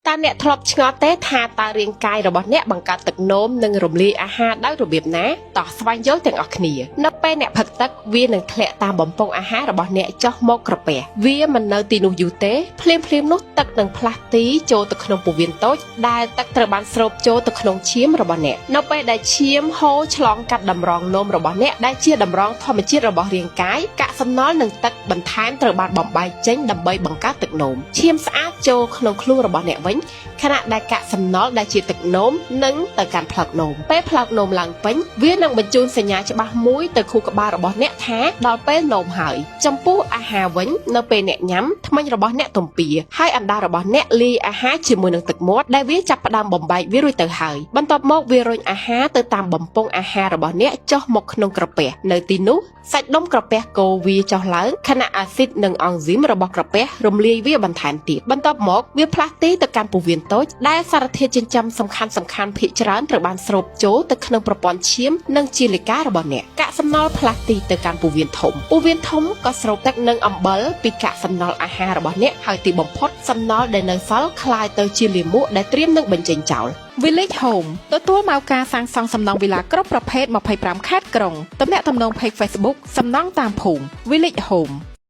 តើអ្នកធ្លាប់ឆ្ងល់ទេថាតើរាងកាយរបស់អ្នកបង្កើតទឹកនោមនិងរំលាយអាហារដោយរបៀបណាតោះស្វែងយល់ទាំងអស់គ្នានៅពេលអ្នកផឹកទឹកវានឹងធ្លាក់តាមបំពង់អាហាររបស់អ្នកចុះមកក្រពះវាមិននៅទីនោះយូរទេភ្លាមៗនោះទឹកនឹងផ្លាស់ទីចូលទៅក្នុងពោះវៀនតូចដែលទឹកត្រូវបានស្រូបចូលទៅក្នុងឈាមរបស់អ្នកនៅពេលដែលឈាមហូរឆ្លងកាត់តម្រងនោមរបស់អ្នកដែលជាតម្រងធម្មជាតិរបស់រាងកាយកាកសំណល់និងទឹកបន្ថែមត្រូវបានបំបែកចេញដើម្បីបង្កើតទឹកនោមឈាមស្អាតចូលក្នុងខ្លួនរបស់អ្នកវិញខណៈដែលកាកសំណល់ដែលជាទឹកនោមនឹងទៅកាន់ផ្លុតនោមពេលផ្លុតនោមឡើងពេញវានឹងបញ្ជូនសញ្ញាច្បាស់មួយទៅខួរក្បាលរបស់អ្នកថាដល់ពេលនោមហើយចំពោះអាហារវិញនៅពេលអ្នកញ៉ាំធ្មេញរបស់អ្នកទំពាហើយអណ្ដាតរបស់អ្នកលាយអាហារជាមួយនឹងទឹកមាត់ដែលវាចាប់ផ្ដើមបំបែកវារួចទៅហើយបន្ទាប់មកវារុញអាហារទៅតាមបំពង់អាហាររបស់អ្នកចុះមកក្នុងក្រពះនៅទីនោះសាច់ដុំក្រពះកូរវាចុះឡើងខណៈអាស៊ីតនិងអង់ស៊ីមរបស់ក្រពះរំលាយវាបន្ថែមទៀតបន្ទាប់មកវាផ្លាស់ទីទៅកាន់ពោះវៀនតូចដែលសារធាតុចិញ្ចឹមសំខាន់សំខាន់ភាគច្រើនត្រូវបានស្រូបចូលទៅក្នុងប្រព័ន្ធឈាមនិងជាលិការបស់អ្នកកាកសំណល់ផ្លាស់ទីទៅកាន់ពោះវៀនធំពោះវៀនធំក៏ស្រូបទឹកនិងអំបិលពីកាកសំណល់អាហាររបស់អ្នកហើយទីបំផុតសំណល់ដែលនៅសល់ក្លាយទៅជាលាមកដែលត្រៀមនឹងបញ្ចេញចោល Village Home ទទួលមកការសាងសង់សំណង់វីឡាគ្រប់ប្រភេទ25ខេត្តក្រុងទំនាក់ទំនង Page Facebook សំណង់តាមភូមិ Village Home។